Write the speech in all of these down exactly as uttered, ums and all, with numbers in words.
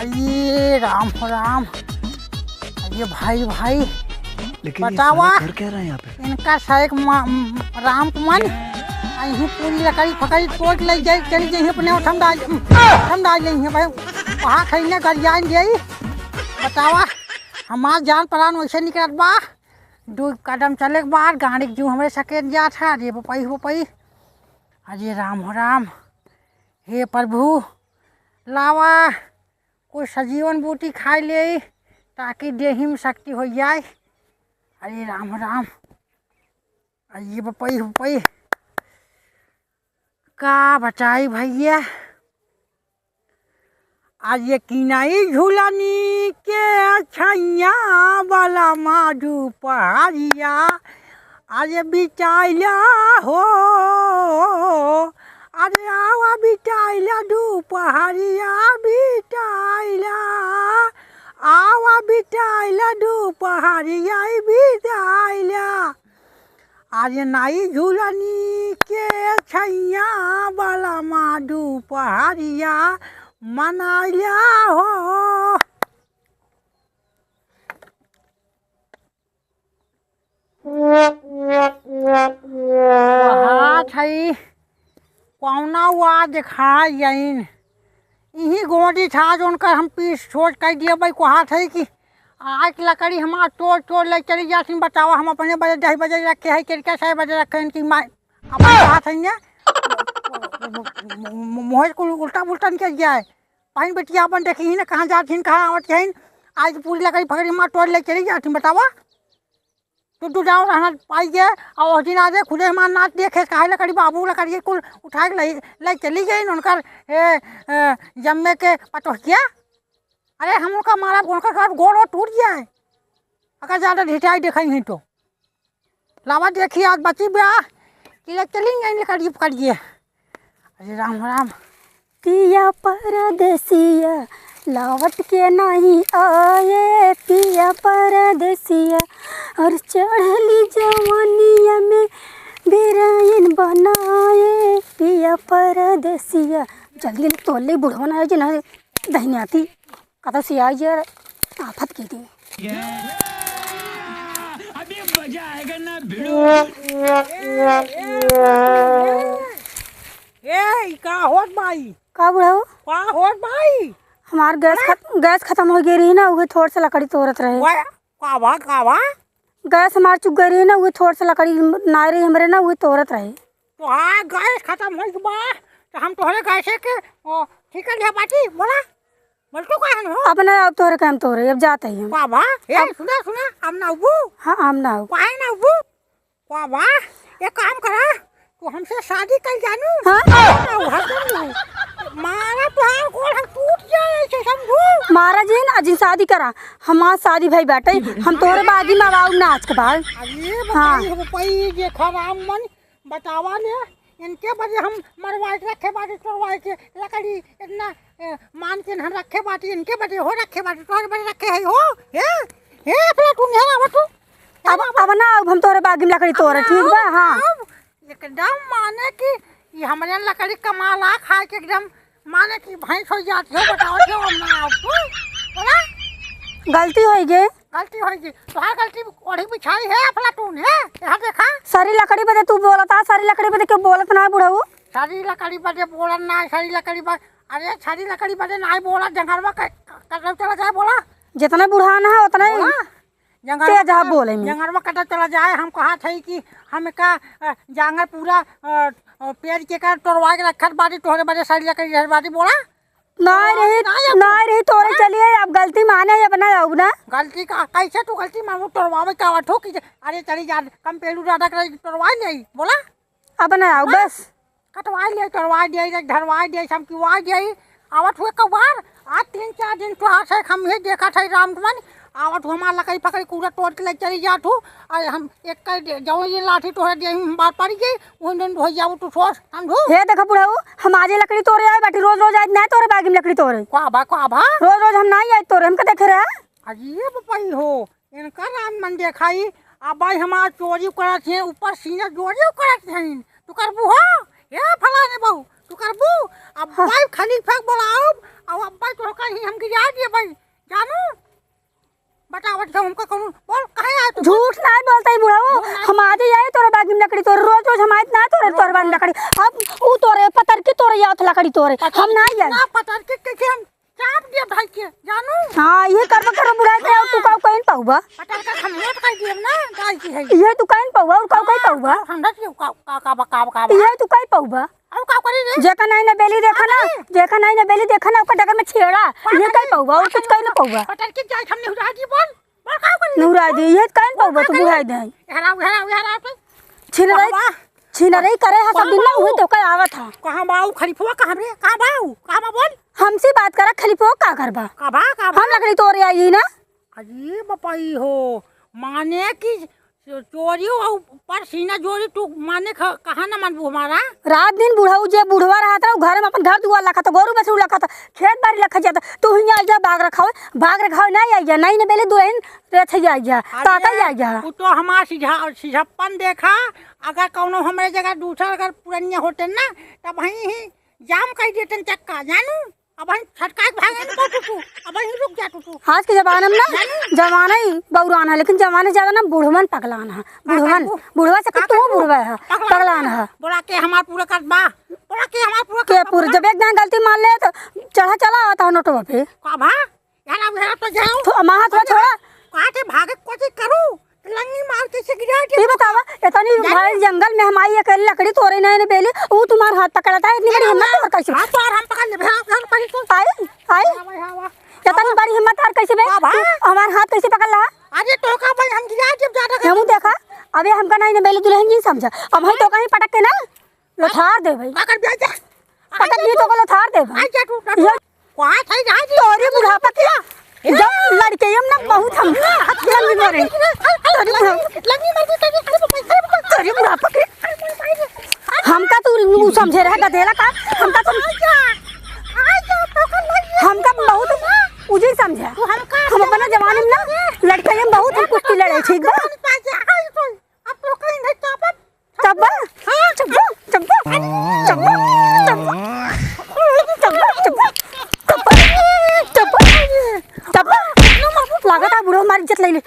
ये राम हो राम, ये भाई भाई, लेकिन ये बतावा, साला कर क्या रहा है यहाँ पे? इनका शायक मा-, राम कुमार, आ यहीं पूरी लकड़ी फकड़ी तोड़ ले जाई, चली जाई अपने ओठम डाल, ओठम डाल जाई है भाई, वहाँ खरीने गरियान जाई। बतावा, हमार जान परान वैसे निकलत बा, दो कदम चले के बाद गाड़ी के जू हमरे सकेत जात है। अरे बपई, बपई, अरे राम हो राम, हे प्रभु, लावा, कुछ सजीवन बूटी खाइ लेई, ताकि देही में शक्ति होइ जाए। अरे राम राम, अरे बपई उपई, का बताई भइया। आज ये किनाई झुलनी के छैया वाला माधु पहाड़िया, अरे बिटाइला हो, अरे आवा बिटाइला दुपहरिया बिटाइला, आवा बिटाइला दुपहरिया बिटाइला। अरे नाई झुलनी के छैया वाला माधु पहाड़िया मनाइला हो। कहा थई, कौना हुआ देखा जाइन। इही गोंडी था, जो उनकर हम पीस छोट कर दिए भाई। कहा थई कि आज लकड़ी हमार तोड़ तोड़ ले चली जाती। बतावा, हम अपने बजे दही बजे रखे है, किरका साहब बजे रखे हैं कि माँ अपन कहा थई ने, मोहे कुल उल्टा पुल्टा निकल जाए। पाइन बेटिया अपन देखी ही ना, कहाँ जात हिन, कहाँ आवत हिन। आज पूरी लकड़ी फकड़ी हमार तोड़ ले चली जाती। बतावा, तू, तू जाओ रहना पाई के, और ओह दिन आजे खुदे हमार नाच देखे, काहे लकड़ी बाबू लकड़ी कुल उठा के ले, ले चली गई उनकर, ए, ए, जम्मे के पतोहिया। अरे हम उनका मारा, उनका घर गोड़ वोड़ टूट जाए, अगर ज्यादा ढिठाई देखाई ही तो। लावा देखी आज बची बा, कि ले चली गई लकड़ी पकड़िए। अरे राम राम। पिया परदेसिया लौट के नहीं आए, पिया परदेसिया और चढ़ली जवानिया में बेरैन बनाए, पिया परदेसिया। जल्दी जल्दी तोड़ ले, बुढ़वन आए जे ना दहिने आती। कतौ से आई यार, आफत की थी। अभी मजा आएगा ना भिड़ू। ए, ई का होत बाई? का बुढ़ऊ? का होत बाई? हमार गैस अरे? खत-, गैस खतम होइ गई रही ना, उहे थोड़ से लकड़ी तोड़त रहे। वाह, का बा, का बा? गैस हमार चुक गई रही ना, उहे थोड़ से लकड़ी नाय रही हमरे ना, उहे तोड़त रहे। तो हाँ, गैस खतम होइ बा, तो हम तोहरे गैसे के, ओ, ठीक कर लिया बाटी, बोला? बोल तो काहे न हो? अब ना, अब तोहरे काम तोहरे, अब जात ही हम। बाबा, ए, अब सुना, सुना, अब ना अबू? हाँ, अब ना अबू। काहे ना अबू? बाबा, एक काम करा, तू हमसे शादी कर जानू। हाँ? ना, वहाँ कर लू। मारा तोहार गोड़ हम टूट जाए, ऐसे समझू। मारा जिन, अजिन शादी करा। हमार शादी भई बाटे, हम तोहरे बागी में आऊ ना आज के बाद। अरे, हाँ। बताई, बताई, देखा राम मन, बतावा ले, इनके बदे हम मरवाए के रखे बाटी, तोड़वाए के लकड़ी इतना, ए, मान के हम रखे बाटी, इनके बदे हो रखे बाटी, तोहरे बदे रखे है हो, हे, हे, अपना तू नहीं आवा तू, अब, आवा। अब ना, अब हम तोहरे बागी में लकड़ी तोड़े, अब ना, ठीक बा? हाँ। अब एकदम माने कि ये हमरे लकड़ी कमाला खाए के एकदम माने कि भैंस होइ जात हो, बताओ जो हम ना आओ तू, बोला? गलती होइ गई। गलती होइ गई। तोहार गलती ओढ़ी बिछाई है, अफलातून है। यहाँ देखा। सरी लकड़ी बदे तू बोलत आ, सरी लकड़ी बदे क्यों बोलत ना है बुढ़ऊ? सरी लकड़ी बदे बोलत ना है, सरी लकड़ी बदे, अरे सरी लकड़ी बदे ना है बोलत, जंगलवा क-, क-, कटल चला जाए, बोला। जितने बुढ़ान है, उतने बोला। जंगलवा तेज है कटल, बोले में। जंगलवा कटल चला जाए, हम कहा थे कि हम का, अ, जांगर पूरा, अ, अ, पेड़ के का तोड़वा के रखत बाटी, तोहरे बदे सरी लकड़ी रखत बाटी, बोला। नाय रही, नाय अब नाय रही, तोरे हाँ? चलिए, अब गलती माने, अब ना आऊ ना। गलती का, कैसे तू गलती मानू? तोड़वावे का आवत हो कि जे, अरे चली जा, कम पेलू ज्यादा करे, तोड़वा ले, बोला? अब ना आऊ, हाँ? बस। कटवा ले, तोड़वा दे, धरवा दे, सब किवा दे, आवत हुए कबार, आज तीन चार दिन तो आज है, हम ये देखा था राम कुमार, आवत हुए हमार लकड़ी फकड़ी कूड़ा तोड़ के ले चली जात हूँ, और हम एक कर दे, जो ये लाठी तोड़े दे, हम बात पड़ी गई, उन दिन हो जाओ तू सोच, समझू? हे देखा बुढ़ऊ, हम आज ही लकड़ी तोड़े आए बाटी, रोज रोज आए ना तोरे बागी में लकड़ी तोड़े। का बा, का बा? रोज रोज हम ना आए तोड़े, हमका देखे रहे। अरे बपई हो, इनका राम मन देखाई, अब भाई हमार चोरी करत हैं, ऊपर सीना चोरी करत हैं। तू करबू हो? ए फलाने बहू, तू करबू? अब हाँ। भाई खलीफा के बुलाओ, अब अब्बा तो कहीं हम गिरा दिए भाई, जानू। बतावत जाओ हमका कौन, बोल, कहाँ आए तू? झूठ नाहीं बोलता है बुढ़ऊ। बोल ना। हम आज ही आए तोरे बागी में लकड़ी तोरे, रोज रोज हम आइत ना तोरे, तोरे बागी में लकड़ी। अब ऊ तोरे पतर की तोरे याद लकड़ी तोरे, पतर हम ना की आए। ना, पतर की कैसे हम चाप दिया भाई के, जानू? हाँ, ये करबा करबा बुढ़ाई के, तू काऊ कहीं पउबा। पतर का हम नोट कर दिए ना, गाय की है। ये तू कहीं पउबा, और काऊ कहीं पउबा। समझत हो, का, का, का, का, का, का। ये तू कहीं पउबा। अब का करी रे? जेका नाई ना बेली देखा ना, अरे! जेका नाई ना बेली देखा ना, ओकर डगर में छेड़ा। का ये करी? कहीं पउबा, और कुछ कहीं ना पउबा। पतर की जाए हमने उड़ा दी, बोल। बोल का करी? नहुरा दी, ये कहीं पउबा, तू बुढ़ाई दे। हेरा, हेरा, हेरा, तो। छिनरई, बाबा। छिनरई करे हा सब दिन ना, बाबा। उहे तो कहीं आवत हा। कहाँ बाऊ खलीफवा, कहाँ रे? कहाँ बाऊ? कहाँ बा बोल? हमसे बात करा, खलीफवा का करबा? का बा, का बा? हम लकड़ी तोरे आई ना। अरे बपाई हो, माने कि चो-, चोरी हो, ऊपर सीना जोरी, तू माने ख-, कहाँ ना मानबू हमारा? रात दिन बुढ़ऊ जे बुढ़वा रहत रहा, उ घर में अपन घर दुआर लखत, गोरू बछरू लखत, खेत बाड़ी लखत जात, तू हियाँ आइया बाग रखावे, बाग रखावे ना आइया, नाई ना बेली दुलहिन रेथै आइया, अरे, तातै आइया। तू तो हमार सिझा-, सिझप्पन देखा, अगर कौनो हमरे जगह दूसर अगर पुरनिया होते ना, तब वहीं ही जाम कर देते चक्का, जानू? अब हम छटकाए के भागे न टूटू, अब हम रुक जा टूटू। आज के जमाना में ना, जमाना ही बौरान है, लेकिन जमाना ज्यादा ना बुढ़वन पगलान है। बुढ़वन, बुढ़वा से का तू करबू? बुढ़वा है, पगलान है। बोला के हमार पूरा कर बा, बोला के हमार पूरा के कर बा, पूरा? बोला। जब एक दान गलती मान ले तो चढ़ा चला आवत है नोटवा पे। का भा? यार, अब यहाँ तो जाओ। थो-, माँ, थोड़ा, थोड़ा। कहाँ से भागे कोशिश करू? लंगी मार के से गिरा के ये बतावा, इतनी जाने। भारी जंगल में हम आई, अकेली लकड़ी तोरे नहीं, नहीं बेली, वो तुम्हार हाथ पकड़ता है, इतनी बड़ी हिम्मत और कैसे? हाथ तो और हम पकड़ लेबे, हाँ, हम पकड़ तो। आई, आई। हाँ भाई, हाँ, वाह। इतनी बड़ी हिम्मत और कैसे बे? हाँ भाई। तू हमार हाथ कैसे पकड़ ला? अरे तो का भाई, हम गिरा जब ज्यादा हम देखा, अबे हमका नहीं, नहीं बेली दुलहिन जी समझा। अब हम तो कहीं पटक के ना, लोथार देबे। पकड़ बे, जा। पकड़ ली तो को लोथार देबे। आ जा तू, तू। ये कहाँ था, जा जी। तोरी बुढ़ापा के। जब लड़के हम ना बहुत हम लंगी मारे। तोरी बुढ़ा-, लंगी मार दी, तोरी, तोरी बुढ़ापा के। हमका तू उ समझे रहे गधेला का, हमका तू, हमका बहुत उजी समझे। हम अपना जमाने में ना लड़के हम बहुत हम कुश्ती लड़े, ठीक बा? अब तो कहीं नहीं चापब। चब्बा? हाँ। चब्बा, चब्बा, चब्बा, चब्बा। चब्बा, चब्बा, चब्बा। चब्बा। लागत है बुढ़ऊ हमारी इज्जत ले ले।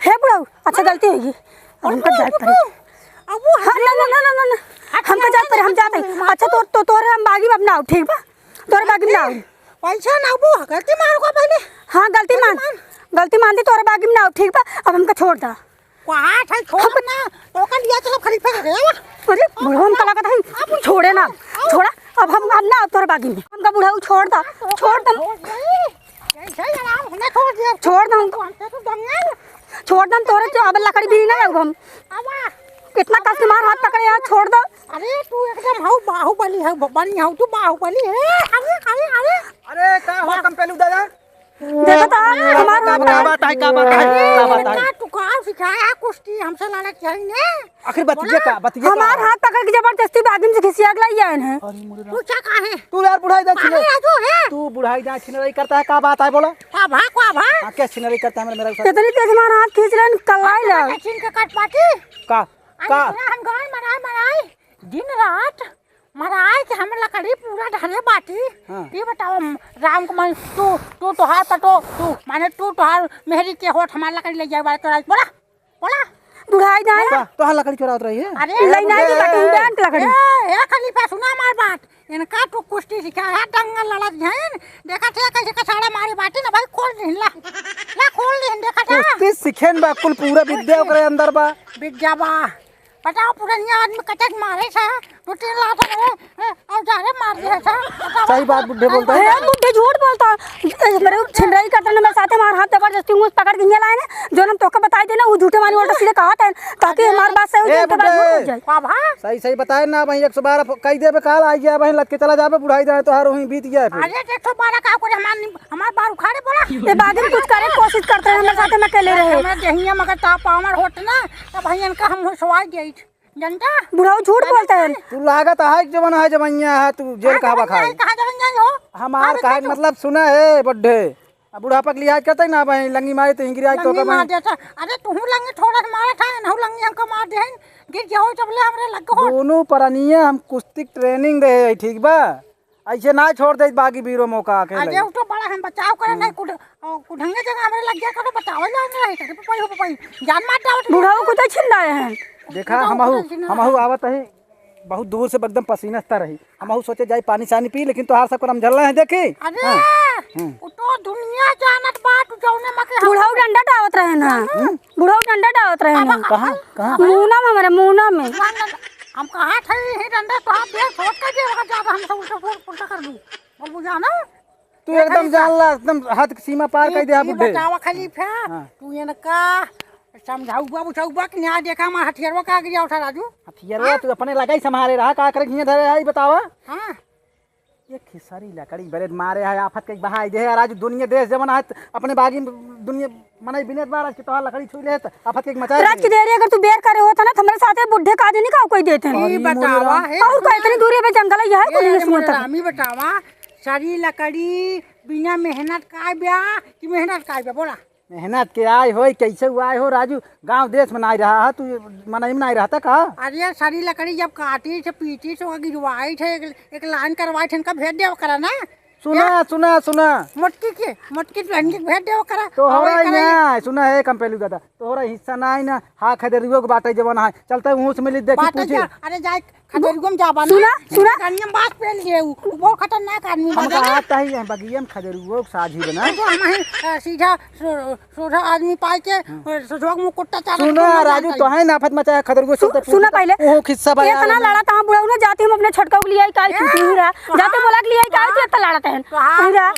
हे बुढ़ऊ, अच्छा गलती होगी। अब हमका जाए पड़े। हाँ, ना, ना, ना। हमका जाए पड़े, हम जाते हैं। अच्छा, तो, तो, तोरे हम बागी में अब ना आओ, ठीक बा? तोरे बागी में ना आओ। पैसा ना, वो गलती मान को पहले। हाँ, गलती मान। गलती मान दी, तोरे बागी में ना आओ, ठीक बा? अब हमका छोड़ दा। कहाँ था, छोड़ ना, तो का लिया चलो खरीद पे गए। अरे, बुढ़ऊ हमका लागत है, छोड़े ना, छोड़ा, अब हम, हम ना तोरे बागी में, हमका बुढ़ऊ छोड़ दा, छोड़ दा। छोड़ दे। ऐसे ही आराम होने छोड़ दिया। छोड़ दे हमको। हमसे तो दंगल। छोड़ दे हम तोरे जो अब लकड़ी भी ना लाऊं हम। आवा। इतना कस के मार हाथ पकड़े यार, छोड़ दे। अरे तू एकदम हऊ बाहुबली हऊ, बनी हऊ तू बाहुबली। ए, अरे, अरे, अरे। अरे का हो कंपेलू दादा? देखो तो, हमार का, का बात है, का बात है, का बात है? इतना तू का सिखाया कुश्ती हमसे लड़त चाहिए? आखिर बतिया बोला। का, बतिया का? हमार हाथ पकड़ के जबरदस्ती बागिन से घिसिया के लाई आए हैं। अरे मोरे राम। तू क्या काहे? तू यार बुढ़ाई दा काहे छिने। आजो है? तू बुढ़ाई दा छिनरई करता है, का बात है बोला? का भा, का भा? हाँ, क्या छिनरई करता है मेरा, मेरा साथ? इतनी तेज हमारा हाथ खींच रहे हैं, कलाई ला। छीन के काट पाटी। का? अरे का? इतना हम गाय मराए, मराए, दिन रात मराए के हम लकड़ी पूरा धरे बाटी। हाँ। ये बताओ, राम के मन, तू, तू तोहार पतो, तू, माने तू तोहार मेहरी के होठ हमार लकड़ी ले जाए वाला चोराई, बोला, बोला। बुढ़ाई जाए। का? तोहार लकड़ी चोरावत रही है? अरे, ले ना, ये बटन बैंक लकड़ी। ए, ए, खलीफा, सुना हमार बात। इनका तू कुश्ती सिखाया है, दंगल लड़त हैं। देखा थे कैसे कसाड़ा मारे बाटी ना भाई, खोल दे ला। ला, खोल दे, देखा था। कुश्ती सीखेन बा, कुल पूरा विद्या ओकरे अंदर बा। विद्या बा। बताओ, पुरनिया आदमी कटक मारे था, दो तीन लात रे, ए, औजारे मार दिया था। बताओ। सही बात बुढ़े बोलता है। ए, बुढ़े झूठ बोलता। ए, मेरे छिनराई करता ना, मेरे साथे मार हाथ जबरदस्ती मुझ पकड़ के हियाँ लाए ने, जो हम तोके बताई देना, वो झूठे मानी उल्टा सीधे कहा था, ताकि ए, हमारी बात सही हो ए, जाए, उनके बात बुढ़े। झूठ हो जाए। का भा? सही, सही बताए ना भाई, एक सौ बारह फ-, कही देबे, काल आई गया भाई, लटके चला जाबे, बुढ़ाई जाए, तोहार वहीं बीत गया फिर। अरे, एक सौ बारह का करे, हमार निम-, हमार बार उखाड़े बोला। ये बागिन कुछ करे कोशिश करते हैं, हमारे साथ में अकेले रहे। हमारे देहिया मगर ताप पावर होत ना, तब भैया इनका हम हुसवाई देइत। जनता? बुढ़ऊ झूठ बोलते हैं। तू लागत है कि जवन है जवनिया है, तू जेल कहाँ कहावा बा खाए? कहाँ जवन जाई हो? हमार कहाँ कहे बा तू? मतलब सुना है बुढ़े, अब बुढ़ापा के लिहाज करते ना भाई, लंगी मारी तो हिंगरी आज तो लंगी मार देता। अरे तू लंगी थोड़ा सा मारा था, ना लंगी हमको मार दे, गिर जाओ जब ले हमरे लग हो। दोनों परनिया हम कुश्ती के training दे है, ठीक बा? ऐसे ना छोड़ दे बागी बीरो मौका अकेले। अरे, उ तो बड़ा हम बचाव करे नहीं, कुछ, ओ, कुछ ढंगे जगह हमरे लग गया, करो बताओ ना, नहीं करे, पपई हो, पपई, जान मार डावत नहीं। बुढ़ऊ कुछ छिन रहे हैं। देखा, बुढ़ऊ हमहू, कुछ छिन रहे हमहू हैं। आवत ही, बहुत दूर से एकदम पसीना सा रही, हमहू सोचे जाई पानी सानी पी, लेकिन तोहार सब करम झल्ला है, देखी। अरे, हाँ, हम्म। उ तो दुनिया जानत बा, तू जौने मा के हम बुढ़ऊ डंडा डावत रहे ना। हम्म। बुढ़ऊ डंडा डावत रहे ना। कहाँ, कहाँ? मुना में, हमारे मुना में। हम कहा थे, यही डंडा तो आप देख, सोच के जे वहाँ जाता, हम सब उल्टा फुल, उल्टा कर दूँ। बोल बुझा ना? तू एकदम जान ला, एकदम हद सीमा पार कर दे, बुढ़े। बतावा खलीफा, हाँ। तू इनका समझाउबा, बुझाउबा कि ना, देखा, हमार हथियारवा का गिरा उठा, राजू। हथियारवा हाँ? तू अपने लगाई संभाले रहा, का करे हियाँ धरे आई, बतावा। हाँ। ये खिसरी लकड़ी बरे मारे है, आफत के बहाई दे है, राजू, दुनिया देश जवन है, अपने बागी दुनिया मनई बिनेत बा, राज के तोहार लकड़ी छुई ले, त आफत के मचा राज दे। की देरी अगर तू बेर करे होता ना, त हमरे साथे बुढ़े का आदमी का कोई देते हैं। अरे ई मोरे बतावा, राम। हे और कोई इतनी दूरी पे जंगल है, ये कोई ए नहीं मोरे सुनता। राम, ई बतावा, सरी लकड़ी बिना मेहनत का ब्या कि मेहनत का ब्या, बोला? मेहनत के आय होई, कैसे हुआ आय हो राजू? गांव देश में नाई रहा है, तू मनई में नाई रहता का? अरे सरी लकड़ी जब काटी थे, पीटी थे, ओका गिरवाई थे, एक, एक लाइन करवाई थे, इनका भेज देवा करा ना। सुना, क्या? सुना, सुना। मोटकी के, मोटकी बहन के भेज देवा करा। तोहरा और एक ही करे। ना, सुना है कंपेलू दादा, तोहरा हिस्सा ना है ना, हाँ खदेरुओ के बाटे जवन है, चलते हूँ उसमें लिख दे कि बाटे पूछे। जा, अरे जाए खदेरुओ में जाबा ना। सुना, सुना। कनिया बात पेल लिए उ, उ बहुत खतरनाक आदमी हम बाटे। कहा था ही, हम बगिया में खदेरुओ के साझी बना। तो हम ही, अ, सीधा सो-, सोझा आदमी पाई के, हाँ। अ, सोझवा के मुंह कुत्ता चारा सुना, के राजू, जानता तो ही। है ना, आफत मचा है, खदेरुओ सु-, सुनते सुना पूछता, पहले। ओहो खिस्सा बा यार, इतना ना। लड़ा था, हम बुढ़ऊ ना जाती, हम अपने छोटका को लियाई, काल ए, छुट्टी हुई रहा। तो जाते हाँ। बोला के लियाई, काल हाँ। तू इतना लड़ा था। तो हाँ। हुई रहा।